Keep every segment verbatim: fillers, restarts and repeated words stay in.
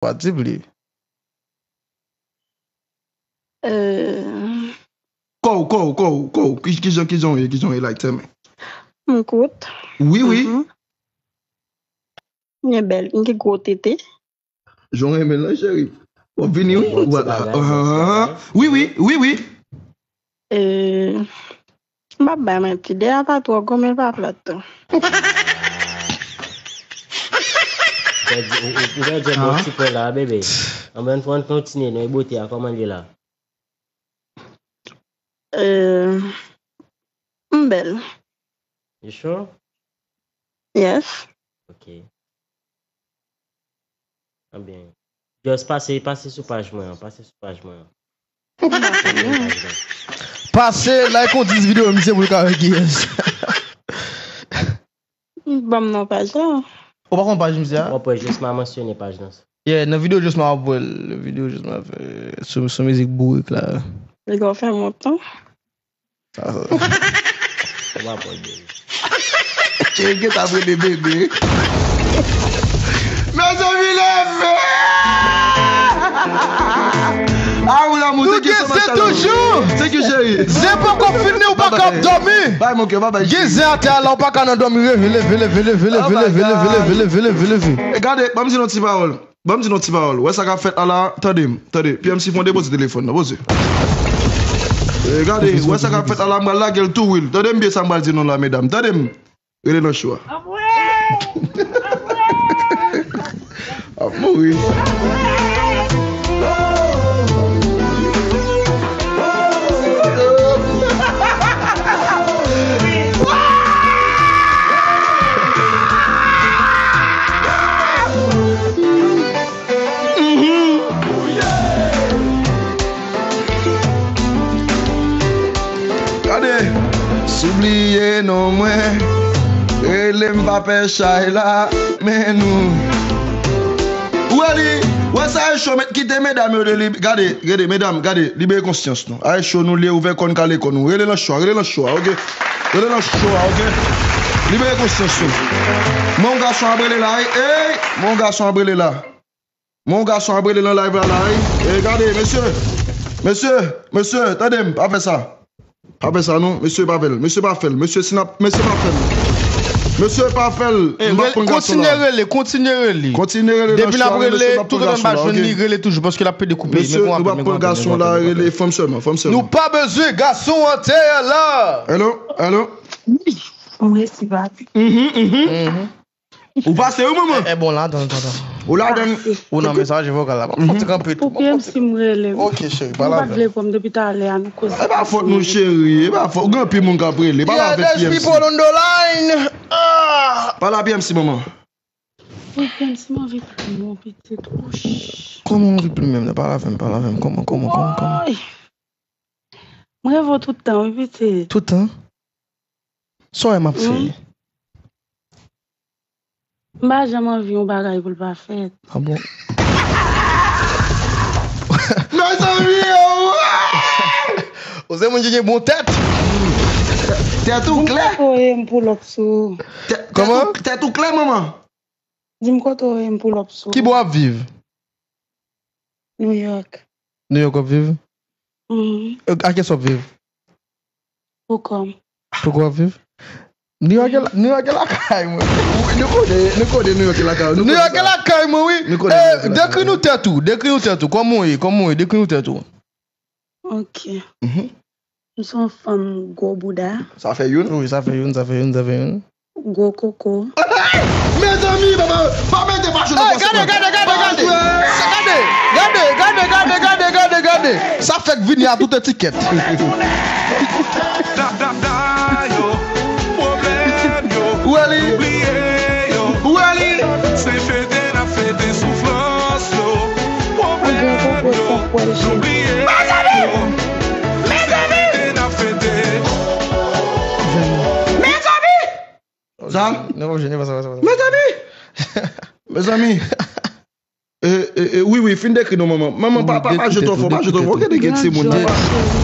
What you believe? Euh, Kow, kow, kow, kow. Ki- Kijan, kijan w ye, kijan w ye, like, tell me. M kout. Wi, wi. Mhm. M gen bèl, m gen gwo tete. Jan w renmen l lan, cheri. W ap vini, wi. Bon, ti Voilà. bagay, Ah, bon, ti ah, ah. bagay. Wi, wi, wi, wi. Euh, m p ap bay manti, dèyè a pa twò gwo, men l pa plat tou. Ou pèdi, ou, ou, ou pèdi yon bon Ah. ti pwen la, bebe. Anben, ann kontinye, non, e bote a, kòman l ye la? Euh, m bèl. You sure? Yes. Ok. Anben. Just pase, pase sou paj mwen an, pase sou paj mwen an. Pase, like yon dis videyo, misye pou l ka wè kiyès. Ban m non paj la. Ou pa konn paj misye a? Bon, apre, jis m a mansyone paj nan. Yeah, nan videyo Josma ap wè l. Videyo Josma fè sou, sou mizik bourik la. Li gò fè montan. Ah. Ou pa pran de. Cheri, gen ta vre de bebe. Mezanmi, leve! Ah, ou la, mon Nou genyen toujou. Thank you, cheri. Zen poko fini, ou pa ka dòmi. Bye, mon cœur, bye, bye. Gen zen atè a la, ou pa ka nan dòmi. Leve, leve, leve, leve, leve, Oh my leve, leve, God. leve, leve, leve, leve. E gade, ban m di nou ti pawòl. Ban m di nou ti pawòl. Wè sa k ap fèt la la, tande m, tande. P M C fè yon depoze telefòn nan, poze. E gade, wè sa k ap fèt la la, m pral lage l tou, wi. Tande m byen sa m pral di nou la, medam. Tande m. Rele nan cho a. Ap mouri. Gade, si w bliye non mwen, rele m pa pè chay la, men nou. Ou wè li, wè sa e cho, met kite medam yo de li, gade, gade, medam, gade, libere konsyans nou. Ay cho nou, li ouvè kòn kale kòn nou. Rele nan cho a, rele nan cho a, ok? Rele nan cho a, ok? Libere konsyans nou. Mon gason ap rele la, ey, ey, mon gason ap rele la. Mon gason ap rele nan live la la, wi. E gade, mesye. Mesye, mesye, tande m, pa fè sa. Pa fè sa non, mesye pa fè l. Mesye pa fè l. Mesye si n ap, mesye pa fè l. Mesye pa fè l. M ap pran gason Kontinye la. Rele, kontinye rele. Kontinye rele nan Depi n ap cho a, rele, mesye, m ap pran toutotan n gason pa la, jwenn ok? Li, rele toujou, paske l ap pede koupe. Mesye, nou p ap pran gason la, rele fanm sèlman, fanm sèlman. Nou pa bezwen gason atè a la. Hello, hello. M resi pati. Mhm, mhm. Ou pase wi, manman? E bon, la, atann, atann. Ou la, dan. Ou nan mesaj vokal la. Fò ti kanpe tou. Pou P M C m rele. Ok, cheri, Nou pale pa avè m. Vle pou m depi talè a nou koze. E pa fòt nou, cheri. E pa fòt. Gen anpil moun k ap rele. Pale Yeah, avèk there's P M C. People on the line. Ah! Pale a P M C, manman. Pou P M C m anvi pli mon pitit. Ouch. Kòman ou anvi pli menm? Pale avè m, pale avè m. Kòman, kòman, kòman, kòman? Woy. M reve w tout tan, wi, pitit. Tout tan? Sa w wè m ap fè? Wi. M pa janm anvi yon bagay pou l pa fèt. Ah bon? Mezanmi, oh! Ou se moun ki gen bon tèt. Tèt ou klè? Kote w ye m pull up sou ou. Tèt- tèt Kòman? ou- Tèt ou klè, manman? Di m kote w ye m pull up sou ou. Ki bò w ap viv? New York. New York w ap viv? Mhm. A kiyès w ap viv? Pou kò m. Pou kò w ap viv? New York e la- New York e lakay mwen. Nou konnen, nou konnen New York e lakay. New York e lakay mwen, wi. Nou konnen Eh, New York e lakay. Dekri nou tèt ou, dekri nou tèt ou. Kòman w ye, kòman w ye, dekri nou tèt ou. Ok. Mhm. M se yon fanm gwo bouda, Sa fè youn. Wi, sa fè youn, sa fè youn, sa fè youn. gwo koko. Mezanmi, papa, pa mete pa jwe nan Gade, gade, gade, gade. Gade, gade, gade, gade, gade, gade. Sa fèk vini a tout etikèt. Da, da, da, yo. Pwoblèm yo. Ou wè li? Bliye yo. Ou wè li? Se fete n ap fete soufrans yo. Pwoblèm yo. Bliye yo. Se fete n ap fete. Sa? Non, non, non, non, non. Mezanmi! Mezanmi! E, E, e, wi, wi, fin dekri non, manman. Manman, pa, pa, pa jwe twò fò, pa jwe twò fò. Gade gen timoun nan.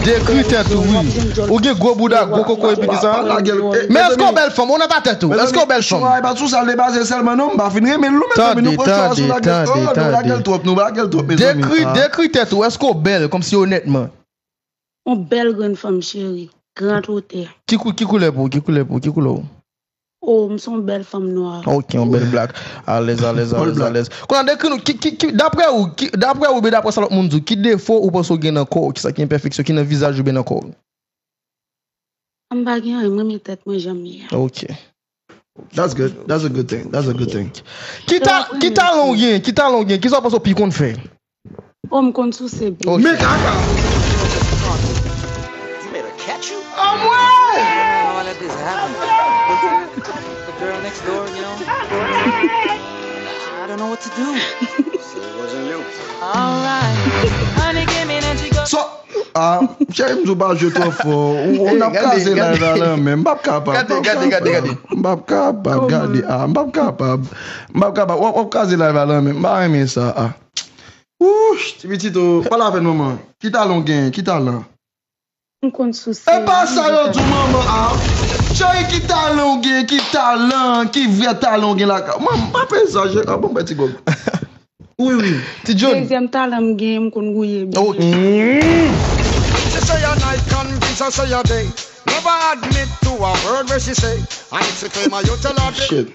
Dekri tèt ou, wi. Ou gen gwo bouda, gwo koko epi ki sa. Men èske w bèl fanm? Ou nan pa tèt ou? Èske w bèl fanm? Bagay pa sou sa l te baze sèlman non, m pa fin renmen l non, mezanmi, nou pran chwa sou lagèl. Oh, nou lagèl twòp, nou lagèl twòp, mezanmi. Dekri, dekri tèt ou, èske w bèl, kòmsi onètman? Yon bèl grenn fanm cheri, gran otè. Ki kou-, ki koulè pou ou? Ki koulè pou ou? Ki koulè ou? Oh, m se yon bèl fanm nwa. Ok, yon bèl black. Alèz, alèz, alèz, alèz. Kounye a, dekri nou, ki, ki, ki, daprè ou, ki, daprè ou, oubyen daprè sa lòt moun di w, ki defo ou panse w gen nan kò w, ki sa ki enpèfeksyon, ki nan vizaj oubyen nan kò w? M pa gen anyen, m renmen tèt mwen jan m ye a. Ok. That's good. That's a good thing. That's a good thing. Ki ta-, ki talan w gen? Ki talan w gen? Ki sa w panse w pi konn fè? Oh, m konn souse byen. Ok. Men kaka. You made her catch you? Anmwey! How I let this happen? The girl next door, you know? I don't know what to do. So it wasn't you. All right. Honey came in and she go. So, ah, cheri, m di w pa jwe twò fò. Ou, ou n ap kraze live la lan men. M p ap kapab. Gade, gade, gade, gade. M p ap kapab, gade. Ah, m p ap kapab. M p ap kapab. W ap, w ap kraze live la lan men. M pa renmen sa, ah. Wouch, ti pitit o, pale avè l manman. Ki talan w genyen? Ki talan? M konn souse. E pa sa yo di w manman a. Cheri, ki talan w gen? Ki talan? Ki vrè talan w gen lakay? Manman, pa fè sa, je, ah, bon, bay ti gòg. Wi, wi. Ti John. Dezyèm talan m gen, m konn gouye byen. Oh. Mm. She say a night, convince her say a day. Never admit to a word weh she say. And if she claim a you tell her. Shit.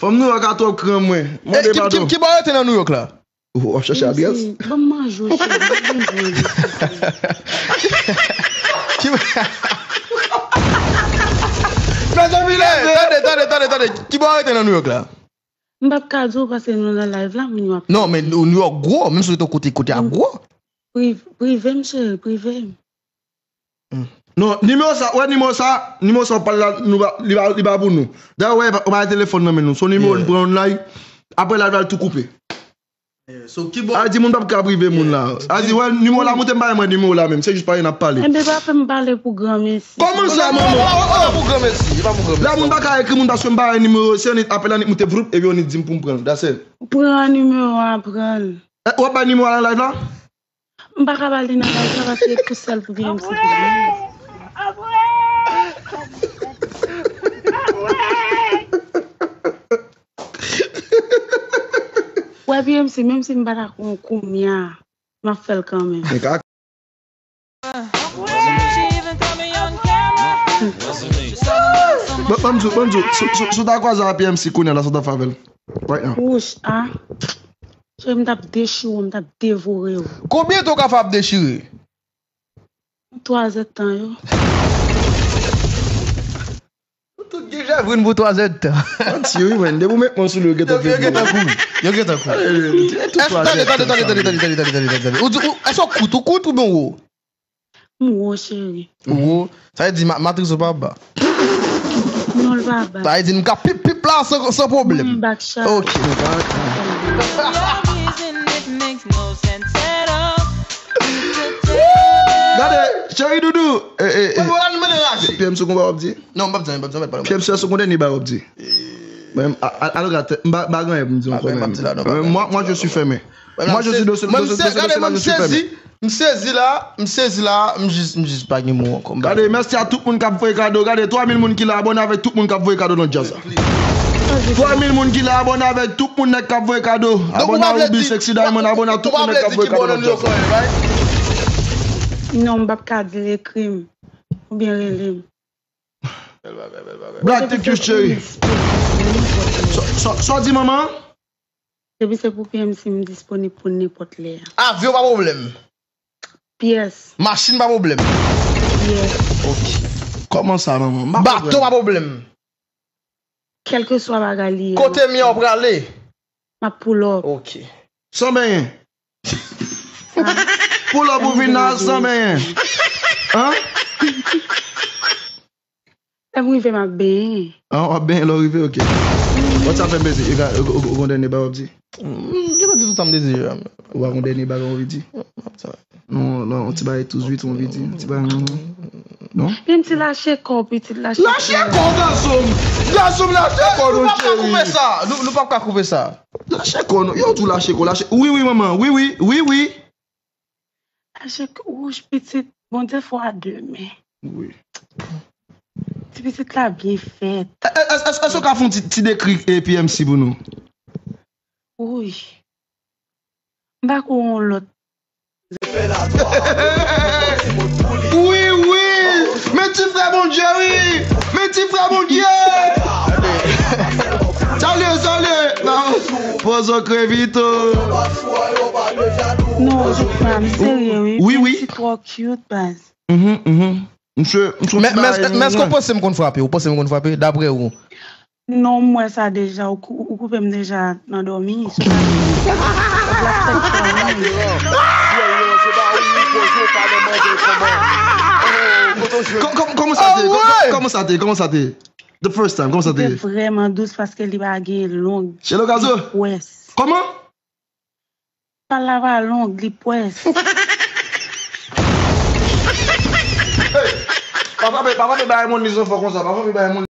Fanm New York a twòp kran mwen. Mande padon. Ki, ki bò w rete nan New York la? Ou ap chache adrès? Ban m manje w, cheri. Ki, mezanmi, leve. Tande, tande, tande, tande. Ki bò w rete nan New York la? M p ap ka di w paske nou nan live la, moun yo ap. Non, men New York gwo, menm si w rete yon kote, kote a gwo. Prive m, cheri, prive m. Non, nimewo sa, wè nimewo sa, nimewo sa w pale la, nou pa, li pa, li pa pou nou. Dayè, w wè, ou pa gen telefòn nan men nou. Se yon nimewo nou pran yon live, apre live la, l tou koupe. A di moun p ap ka prive moun la. A di, wè, nimewo la moute, m pa renmen nimewo la menm. Se jis pale n ap pale. Enben, pa fè m pale pou granmesi. Kòman sa, manman? Ou pa pou granmesi, ou pa pou granmesi. La, moun pa ka ekri moun paske m pa renmen nimewo. Se yon nit apèl la, nit moute, vloup, epi yon nit di m pou m pran l. That's it. Pran nimewo a, pran l. Eh, w ap bay nimewo a nan live la? M pa ka ba li nan live la paske e pou sèl pou P M C pou li. Wè, P M C, menm si m pa ta konn kounye a, m ap fè l kanmenm. Men ka. Ban, ban m di w, ban m di w, si, si, si w ta kwaze a P M C kounye a la, sa w t ap fè avè l? Right now. Wouch, a. Cheri, m t ap dechire w, m t ap devore w. Konbyen tan w ka fè ap dechire? Twa zèdtan yo. Nou tout gen jèvrin pou twa zèdtan. Manti, wi, man. Depi w met men w sou li, yo gentan kouri. Yo gentan kouri. Yo gentan kouri. Tande, tande, tande, tande, tande, tande, tande, tande, tande. Ou di, ou, èske w kout, ou kout oubyen w wo? M wo, cheri. Ou wo? Sa vle di ma-, matris ou pa ba. Non, l pa ba. Sa vle di m ka pip pip la san, san pwoblèm. Mwen bak chat. Ok. Gade, cheri doudou. Eh, eh, eh. P M C konba w ap di? Non, m p ap di anyen, m p ap di anyen, m p ap di anyen. P M C se konbyen bagay w ap di? Mwen, a, a, alò, gade, m pa, m pa gen anyen pou m di ankò menm. Mwen, moi, moi, je suis fermé. Moi, je suis de ce, de ce, de ce, de ce, là, je suis fermé. M sezi la, m sezi la, m jis, m jis pa gen mo ankò. Gade, mèsi a tout moun k ap voye kado. Gade, twa mil moun ki la, abòne avèk tout moun k ap voye kado nan djaz la. Twa mil moun ki la, abòne avèk tout moun nèg k ap voye kado. Abòne a Ruby, Sexy Diamond, abòne a tout moun nèg k ap voye kado nan djaz la. Non, m p ap ka di l, ekri m oubyen rele m. Bèl bagay, bèl bagay. Black T Q cheri. Sa, sa, sa w di manman? Depi se pou P M C, m disponib pou nenpòt lè. Avyon pa pwoblèm. Pyès. Machin pa pwoblèm. Pyès. Ok. Kòman sa, manman? M pa konprann. Bato pa pwoblèm. Kèlkeswa bagay li ye. Kote m ye w prale? M ap pull up. Ok. San benyen. Pull up ou vin la san benyen. Hein? Lè m rive, m ap benyen. Ah, w ap benyen lè w rive, ok. What's up, M B C? Ou gon dènye bagay w ap di? M gentan di tout sa m te di a. Ou pa gon dènye bagay w anvi di? Non, non, yon ti bagay tou zwit w anvi di? Yon ti bagay. Non? Menm ti lache kò, pitit, lache kò. Lache kò, gason m! Gason m, lache kò, non, cheri. Nou p ap ka koupe sa. Nou, nou p ap ka koupe sa. Lache kò, non. Yo, tou lache kò, lache. Wi, wi, manman. Wi, wi, wi, wi. Lache kò, wouch, pitit. Bondye fè w a de men. Wi. Ti pitit la byen fèt. Èske w ka fè yon ti, ti dekri, eh, P M C pou nou? Wi. M pa ko yon lòt. Wi, wi! Men ti frè Bondye, wi! Men ti frè Bondye! Salye, salye! Pozo Krevito! Non, Joukman, m serye, wi. Wi, wi. Ti twò cute, baz. Mhm, mhm. Misye, misye, men, men, men èske w panse m konn frape? Ou panse m konn frape, dapre ou? Non, m wè sa deja. Ou, ou koupe m deja nan dòmi. Kòman sa te? Kòman sa te? Kòman sa te? The first time, kòman sa te? Li te vrèman dous paske li pa gen long. Chelo Gazo? Li pwès. Kòman? Pal la pa long, li pwès. Hey! Pa frape, pa frape bay moun li zanfan konsa, pa frape bay moun.